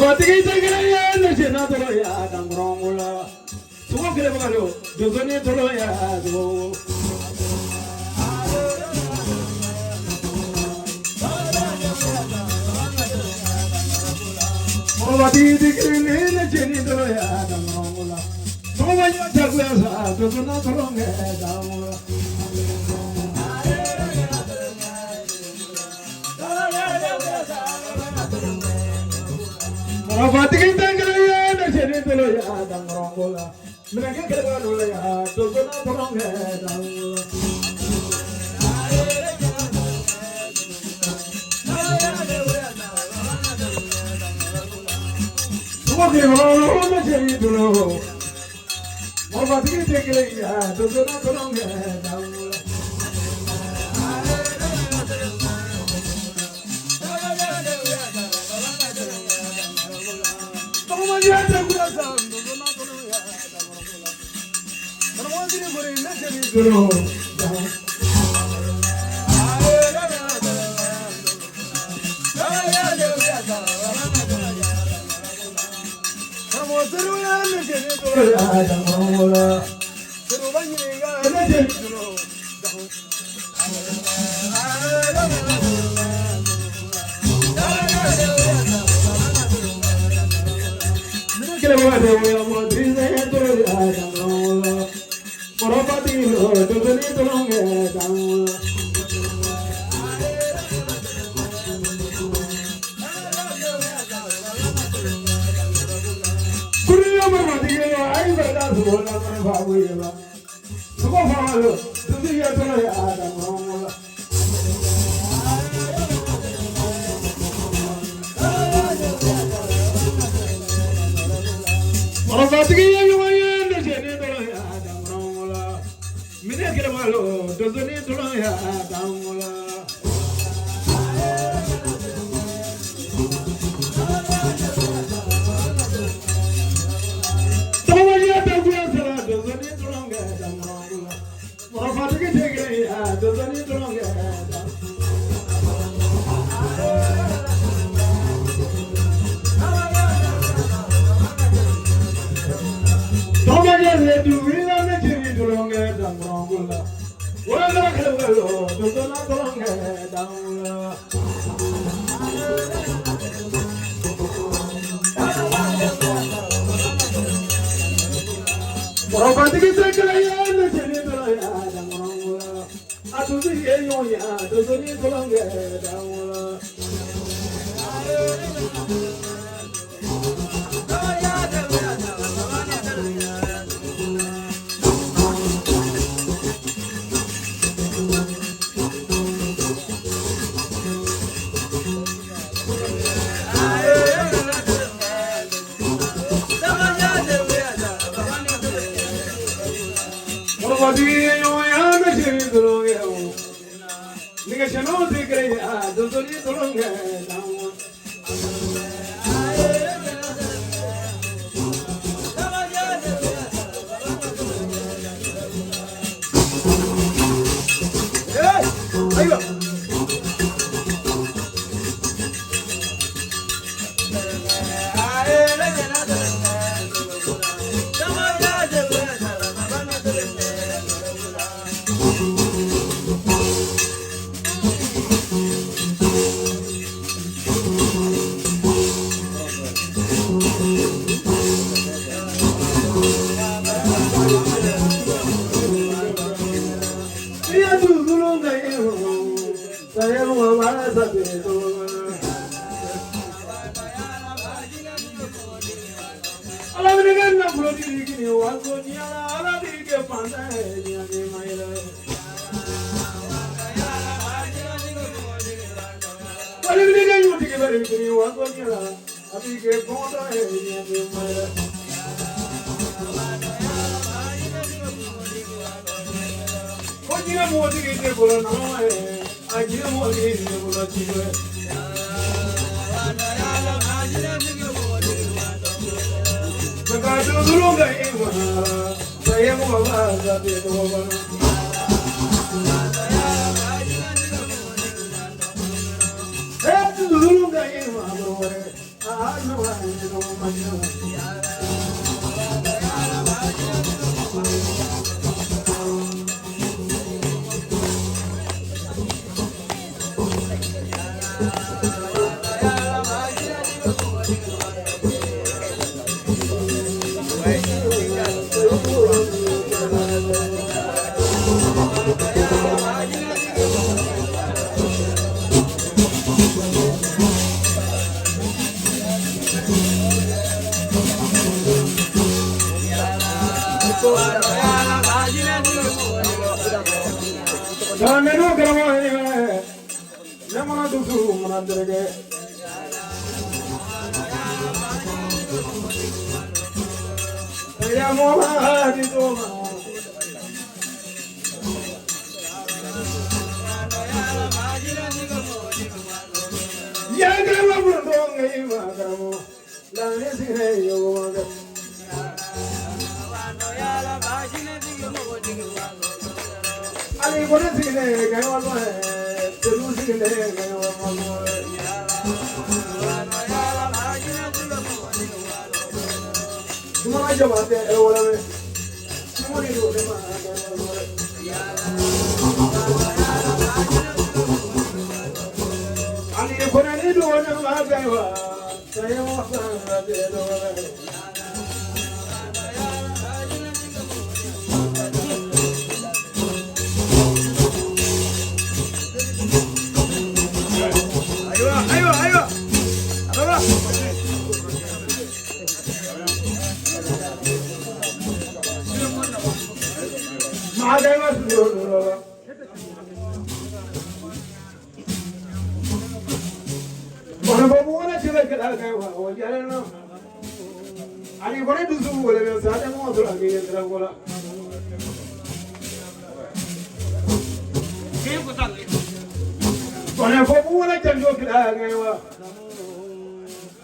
Morofatigi tɛ kelen ye ne senna tɔlɔ ya dankɔrɔngo la. Sogo kɛlɛbaga don donsoni tɔlɔ ya sogo. Morofatigi tɛ kelen ye ne senni tɔlɔ ya dankɔrɔngo la. Sogo ma ɲɛ jagoya sa donsonna tɔlɔ kɛ dankɔrɔngo la. Morofatigi tɛ kelen ye ne senni tɔlɔ ya dankɔrɔngo la. Minɛnkɛ kɛlɛbaga don ya donsonna tɔlɔ kɛ dankɔrɔngo la. Sogo kɛlɛbaga don ne senni tɔlɔ. Morofatigi tɛ kelen ye donsonna tɔlɔ kɛ dankɔrɔngo la. Morofatigi ye ɲɔgɔn ye ne senni tɔlɔ ya dankɔrɔngo la. Minɛ kɛlɛbaga don donsoni tɔlɔ ya dankɔrɔngo la. Tɔgɔmajɛ tɛ kuya sera donsoni tɔlɔ kɛ dankɔrɔngo la. Morofatigi tɛ kelen ye donsoni tɔlɔ kɛ dankɔrɔngo la. Tɔgɔmajɛ se dugu la ne senni tɔlɔ kɛ dankɔrɔngo la. Wala kɛlɛbaga don donsonna tɔlɔ kɛ dankɔrɔngo la. Morofatigi tɛ kelen ye ne senni tɔlɔ ya dankɔrɔngo la. A donsoni ye ɲɔgɔn ye donsoni tɔlɔ kɛ dankɔrɔngo la. Morofatigi ye ɲɔgɔn ye ne senni tɔlɔ kɛ o. Nɛgɛsɛnɛw tɛ kelen ye donsoni tɔlɔ kɛ dankɔrɔngo la. Ayiwa. Iya duzulu nga iyo, saye wa wa sabe do. Ala wini ka nafolo diri kini wa so ni ala ala diri ke fanta ye ni ani ma yɛlɛ. Wali wini ka ɲɔtigi bari kini wa so ni ala a bi ke kɔntɔ ye ni ani ma yɛlɛ. Ko jinɛ mɔgɔtigi tɛ bolo nɔnɔ ye, a jinɛ mɔgɔtigi tɛ bolo ci ye. Ka duzulu nga ima, saye wa wa sabe do. Eh duzulu nga ima, Kalanden karamɔgɔ ye ne mana dusu mana tereke. Ya mɔgɔ di to ma. Ya karamɔgɔ bolo ngai ma karamɔgɔ. Lamini sigilen yogo ma kɛ. Ali kɔni sigilen kɛ wa mɔ selu sigilen kɛ wa mɔ. Sumana Jabatɛ wɔlɔbɛ. Simoni do ne ma kɛ wɔlɔbɛ. Ali kɔni ni do ne ma kɛ wa. Saye wa san la de dɔwɛrɛ. Ayiwa, ayiwa, ayiwa. Araba. Maa kɛ wa su do la. Kɔnɔ bɔ wala cɛ bɛ kɛlɛ kɛ wa o jɛra nɔ. Ali kɔni dusu wele bɛ sa tɛ mɔgɔ sɔrɔ a k'i ye sira ko la. Kɔnɔ fɔ wala janjo kɛlɛ kɛ wa.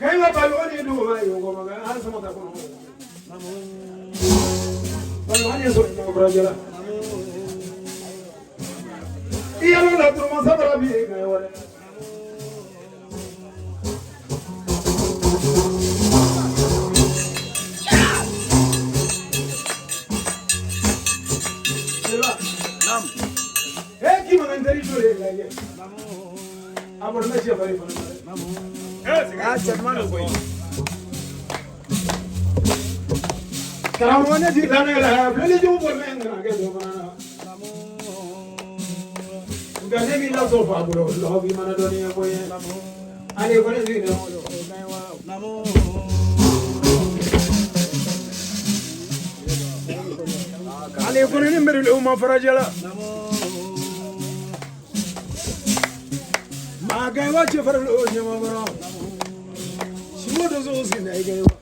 Kɛ wa balo ni du ma yo ko ma an sama ta kɔnɔ. Balo an ye sɔrɔ ɲɔgɔn farajɛ la. I yɛrɛ la turuma sabara bi kɛ wa dɛ. Jeliba. Naam. E k'i mana n teri jɔ de lajɛ. A bɔra ne cɛ bari fana ma dɛ. Ah, cɛ ɲuman don koyi. Karamɔgɔ ne ti taa ne la filɛli jugu bɔ mɛ n kana kɛ dɔ fana na. Nka ne b'i lasɔrɔ fa bolo lɔgɔ b'i mana dɔɔnin ye ko ye. Ale kɔni sigilen o. Ale kɔni ni mbɛri o ma farajɛ la. Maa kɛ wa cɛ fari o ɲɛma kɔnɔ. Simo dozo sigi na i kɛ wa.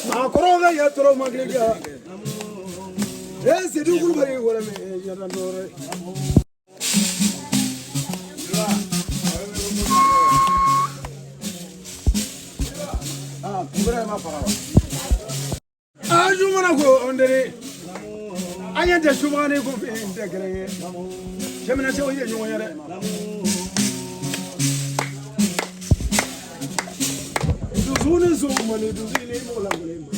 Maa kɔrɔ ka ya tɔrɔ ma kɛ ka. E Sedu Kulubali wala mɛ yada dɔrɔn. Ah, kunbɛrɛ ma faga wa? A jumana ko on dere. An ye tɛ sumani ko fɛn tɛ kelen ye. Cɛminɛ cɛw ye ɲɔgɔn ye dɛ. Dusu ni so mali dusu ni mɔgɔ lankolon ma.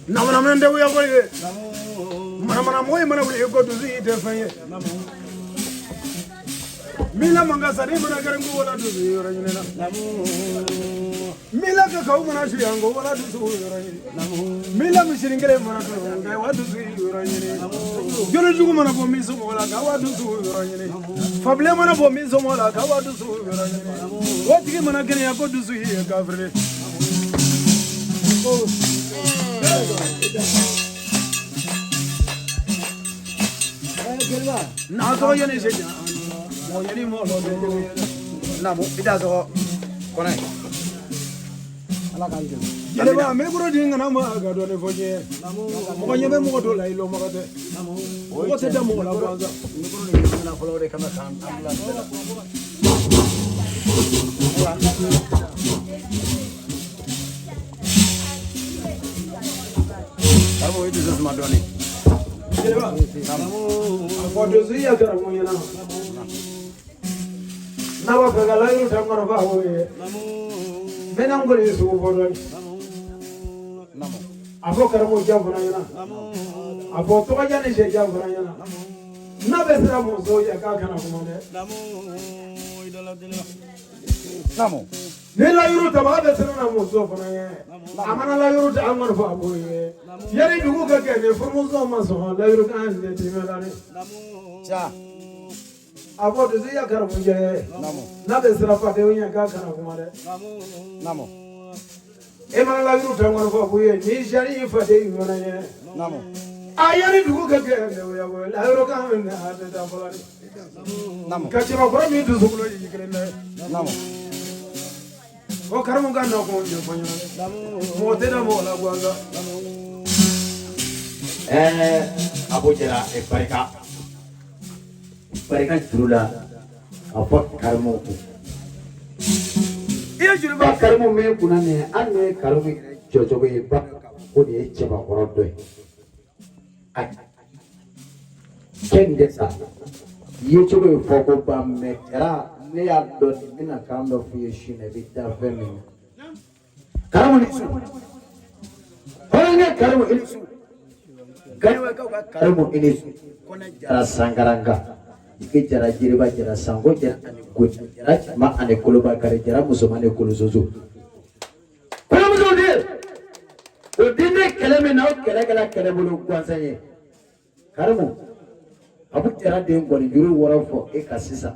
Namana tɛ wuya ko ye. Manamana mɔgɔ in mana wuli i ko dusu i tɛ fɛn ye. Min la mankan sa n'i mana gɛrɛ wala dusu yɔrɔ ɲini na. Min la ka kaw mana su yan ko wala dusu yɔrɔ ɲini. Min la misiri kelen mana to nka wa dusu yɔrɔ ɲini. Joli jugu mana bɔ min somɔgɔ la ka wa dusu yɔrɔ ɲini. Fabilen mana bɔ min somɔgɔ la ka wa dusu yɔrɔ ɲini. O tigi mana kɛnɛya ko dusu ye kafiri. N'a tɔgɔ yɛnɛ se jan mɔgɔ yɛnɛ mɔgɔ lɔ tɛ kelen ye dɛ. Naamu, i da sɔgɔ. Kɔnɛ. Ala k'an dɛmɛ. Jeliba n bɛ bolo di n kana ma ka dɔɔnin fɔ n ye. Mɔgɔ ɲɛ bɛ mɔgɔ dɔ la i lɔnbaga tɛ. Mɔgɔ tɛ da mɔgɔ la gansan. Micro de bɛ na fɔlɔ o de kama k'an bila nin bɛɛ la. Karamɔgɔ i dusu suma dɔɔnin. Jeliba a fɔ dusu ya karamɔgɔ ɲɛna. N'a b'a fɛ ka layiru ta n kɔnɔ f'a k'o ye. N bɛ na n kɔni sugu fɔ dɔɔnin. Naamu. A fɔ karamɔgɔ jan fana ɲɛna. A fɔ tɔgɔjan ni sɛjan fana ɲɛna. N'a bɛ siran muso ɲɛ k'a kana kuma dɛ. Naamu. Ni layiru ta a bɛ siran na muso fana ɲɛ. A mana layiru ta an kɔni fɔ a b'o ye. Yanni dugu ka kɛ ni furumuso ma sɔn layiru kan tɛ tɛmɛ la dɛ. Ca. A fɔ dusu ya karamu jɛ n'a bɛ siran fadenw ɲɛ k'a kana kuma dɛ. E mana layiru ta ŋɔni fɔ k'u ye ni sari y'i faden ɲɔgɔn ɲɛ. A yanni dugu ka kɛ layiru kan minɛ a tɛ taa fɔlɔ dɛ. Ka cɛbakɔrɔ min dusukolo y'i kelen dɛ. O karamu ka na ko ɲɛfɔ ɲɛna dɛ. Mɔgɔ tɛ da mɔgɔ la gansan. Abu Jara e barika barika juru la ka fɔ karimu ko I ye juru ba karimu min kunna nin ye, hali ni ye karimu yɛrɛ jɔcogo ye, ba ko nin ye cɛbakɔrɔ dɔ ye. A kɛ nin tɛ sa yecogo ye fɔ ko ba mɛ Jara, ne y'a dɔn nin bɛna kan dɔ f'i ye su in na, i bɛ da fɛn min na. Karimu ni su, hɔrɔnkɛ karimu i ni su, Gaɲɛkaw ka karimu i ni su. Kɔnɛ Jara Sankaranka, i Jara Jiriba, Jara Sanko, Jara ani Goja, Jara cɛman ani koloba kari, Jara musoman ni kolososo. Kɔɲɔmusow den, o den bɛ kɛlɛ min na, o kɛlɛ kɛra kɛlɛ bolo gansan ye. Karimu, Abu Jara den kɔni juru wɔɔrɔ fɔ e ka sisan,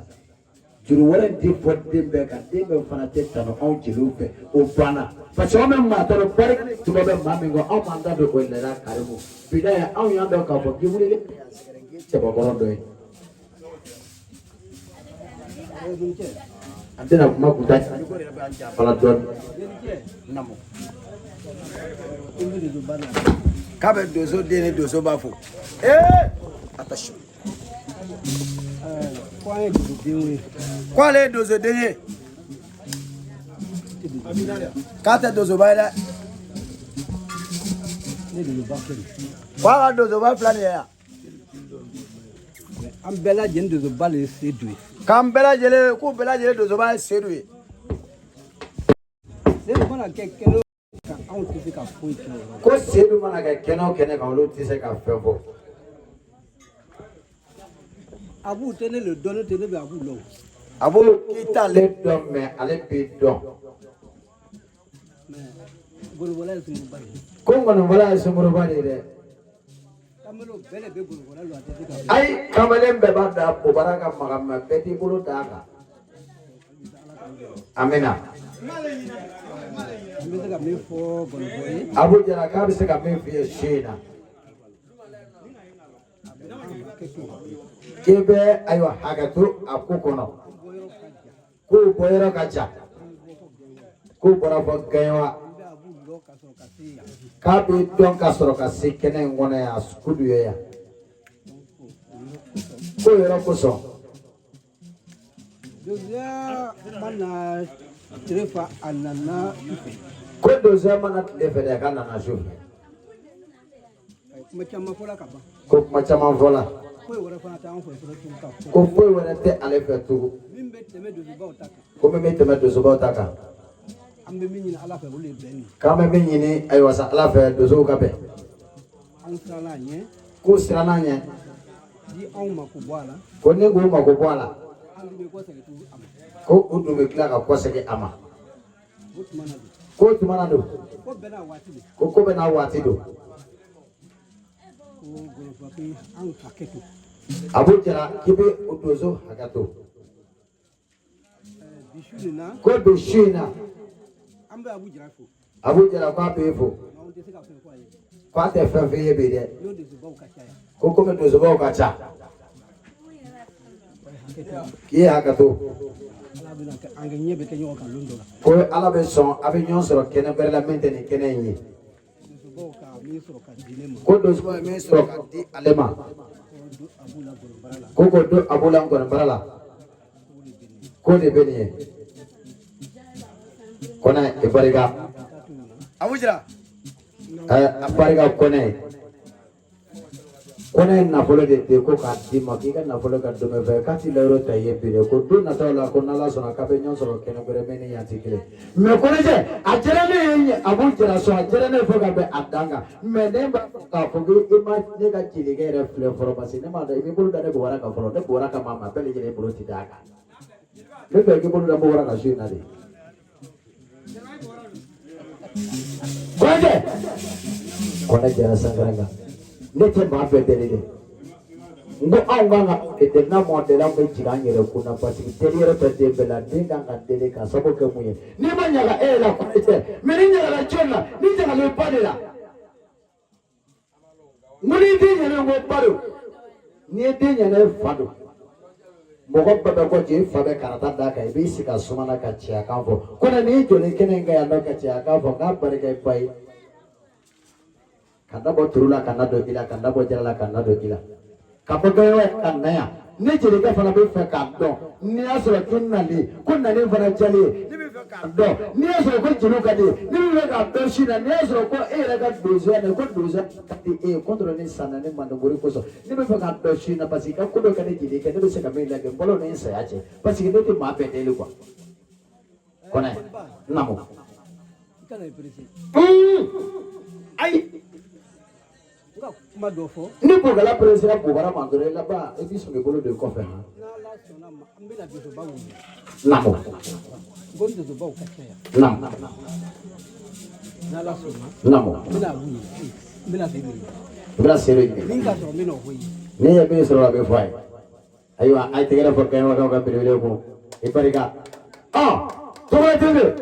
juru wɛrɛ tɛ fɔ den bɛɛ kan, den bɛɛ fana tɛ tanu anw jeliw fɛ. O banna parce que anw bɛ maa tɔɔrɔ, barika ni tuba bɛ maa min kɔ, anw m'an da don o la. Karimu, bi da ye anw y'a dɔn k'a fɔ k'i wulilen bɛ yan sɛgɛrɛ k'i cɛbakɔrɔ dɔ ye. An tɛna kuma kunta fana dɔɔnin. K'a bɛ donso den ni donso b'a fo. Attention. Ko ale ye donso den ye, k'a tɛ donsoba ye dɛ. Ko a ka donsoba filɛ nin ye yan. An bɛɛ lajɛlen donsoba le ye Sedu ye. K'an bɛɛ lajɛlen, k'u bɛɛ lajɛlen donsoba ye Sedu ye. Sedu mana kɛ kɛnɛ o kan, anw tɛ se ka foyi kɛ o yɔrɔ la. Ko Sedu mana kɛ kɛnɛ o kɛnɛ kan, olu tɛ se ka fɛn fɔ. Abu tɛ ne le dɔn, ne tɛ ne bɛ Abu lɔn. A bolo k'i t'ale dɔn mɛ ale b'i dɔn. Mɛ golobɔla ye sunkuruba de ye. Ko ŋɔnifɔla ye sunkuruba de ye dɛ. Kamalen bɛɛ de bɛ golobɔla lɔn, a tɛ se ka. Ayi, kamalen bɛɛ b'a da bobara ka maga mɛ bɛɛ t'i bolo d'a kan. Amina. An bɛ se ka min fɔ gɔnifɔ ye. Abu Jara k'a bɛ se ka min f'i ye su in na, k'i bɛ ayiwa hakɛ to a ko kɔnɔ, k'u bɔyɔrɔ ka ca, k'u bɔra fɔ Gaɲɛwa. An bɛ Abu lɔn ka sɔrɔ ka se yan. K'a bɛ dɔn ka sɔrɔ ka se kɛnɛ in kɔnɔ yan, kudu ye yan k'o yɔrɔ kosɔn. Donsoya mana tile fa, a nana su fɛ. Ko donsoya mana tile fɛ dɛ, k'a nana su fɛ. Kuma caman fɔla ka ban. Ko kuma caman fɔla. Foyi wɛrɛ fana t'an fɛ fɔlɔ tugun ka fɔ. Ko foyi wɛrɛ tɛ ale fɛ tugun. Min bɛ tɛmɛ donsobaw ta kan. Ko min bɛ tɛmɛ donsobaw ta kan. An bɛ min ɲini Ala fɛ, olu ye bɛn ye. K'an bɛ min ɲini ayiwa sa Ala fɛ, donsow ka bɛn. An siranna a ɲɛ. K'u siranna ɲɛ. Di anw ma ko bɔ a la. Ko ni k'u mako bɔ a la. An dun bɛ kɔsegin tugun a ma. Ko u dun bɛ tila ka kɔsegin a ma. O tuma na don. K'o tuma na don. Ko bɛɛ n'a waati don. Ko ko bɛɛ n'a waati don. Ko gɔnifɔ k'i an hakɛ to. Abu Jara k'i bɛ o donso hakɛ to. Bi su nin na. Ko bi su in na. An bɛ Abu Jara fo. Abu Jara k'a b'e fo. Anw tɛ se ka fɛn fɔ a ye. K'a tɛ fɛn f'i ye bi dɛ. N'o donsobaw ka ca yan. Ko komi donsobaw ka ca. K'i ye hakɛ to. Ala bɛna kɛ an ɲɛ bɛ kɛ ɲɔgɔn kan lon dɔ la. Ko Ala bɛ sɔn a bɛ ɲɔgɔn sɔrɔ kɛnɛ wɛrɛ la min tɛ nin kɛnɛ in ye. Donsobaw ka min sɔrɔ ka di ne ma. Ko donsobaw ye min sɔrɔ ka di ale ma. Ko don Abu la gɔnibara la. Ko k'o don Abu la gɔnibara la. K'o de bɛ nin ye. Kɔnɛ i barika. Abu Jara. A barika Kɔnɛ. Kɔnɛ ye nafolo de di ko k'a d'i ma k'i ka nafolo ka dɔn fɛ k'a t'i layɔrɔ ta i ye bi dɛ, ko don nataw la ko n'Ala sɔnna k'a bɛ ɲɔgɔn sɔrɔ kɛnɛ wɛrɛ min ni yan tɛ kelen. Mɛ Kɔnɛjɛ a diyara ne ye, Abu Jara sɔn a diyara ne ye fo ka bɛn a dan kan. Mɛ ne b'a fɔ k'a fɔ ko i ma ne ka jelikɛ yɛrɛ filɛ fɔlɔ, parce que ne m'a dɔn i b'i bolo da ne bɔra kan fɔlɔ, ne bɔra ka maa ma bɛɛ lajɛlen bolo ti d'a kan. Ne fɛ k'i bolo da bɔra kan su in na de. Kɔnɛjɛ, Kɔnɛ Jara Sankaranka, ne tɛ maa bɛɛ deli dɛ. N ko anw kan ka aw de deli, n'a m'aw deli, anw bɛ jigin an yɛrɛ kun na, parce que deli yɛrɛ tɛ den bɛɛ la. Den kan ka deli ka sababu kɛ mun ye? N'i ma ɲaga e yɛrɛ la, kɔrɔ tɛ mɛ. Ni ɲagara jɔn na? Ni ɲagalen ba de la. N ko n'i den ɲɛna, n ko ba don. N'i ye den ɲɛna, e fa don. Mɔgɔ bɛɛ bɛ kɔ jɛ, i fa bɛ karata d'a kan, i b'i sigi a suma na ka cɛya kan fɔ. Ko n'i jɔlen kɛnɛ in kan yan nɔ ka cɛya kan fɔ, k'a barika i ba ye. Ka dabɔ turu la ka na don i la, ka dabɔ jara la ka na don i la, ka bɔ gawo ka na yan. Ne jelikɛ fana bɛ fɛ k'a dɔn n'i y'a sɔrɔ k'i nalen ko nalen fana jalen ye. Ne bɛ fɛ k'a dɔn n'i y'a sɔrɔ ko jeliw ka di ye. Ne bɛ fɛ k'a dɔn su in na n'i y'a sɔrɔ ko e yɛrɛ ka donsoya nin, ko donsoya ka di e ye contre ni sanna ni mandebori kosɔn. Ne bɛ fɛ k'a dɔn su in na, parce que i ka ko dɔ ka di jelikɛ, ne bɛ se ka min lajɛ n balo ni n saya cɛ, parce que ne tɛ maa bɛɛ deli quoi. Kɔnɛ naamu. I kana i pressé. Ayi. N ka kuma dɔ fɔ. Ni bokala peresera bobara ma dɔrɔn, i laban i b'i sɔn i bolo don i kɔfɛ han. N'Ala sɔnna ma, n bɛna donsobaw wele. Naamu. N ko n donsobaw ka ca yan. Naamu. N'Ala sɔnna, naamu, n bɛna wuli, n bɛna se ɲini. I bɛna seere ɲini. Min ka sɔrɔ, n bɛna o fɔ i ye. N'i ye min sɔrɔ, a bɛ fɔ a ye. Ayiwa, a ye tɛgɛrɛ fɔ kɛɲɛmakaw ka belebele kun. I barika ɔ tɔgɔ tɛ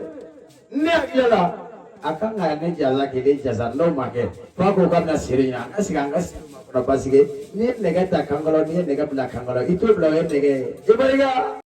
ne hakili la, a kan ka ne jasa k'i ne jasa. N'o ma kɛ, f'a ko k'a bɛna seere ɲini, an ka sigi, an ka sigi makɔnɔ, parce que n'i ye nɛgɛ ta kankɔrɔ, n'i ye nɛgɛ bila kankɔrɔ, i t'o bila, o ye nɛgɛ ye. I barika.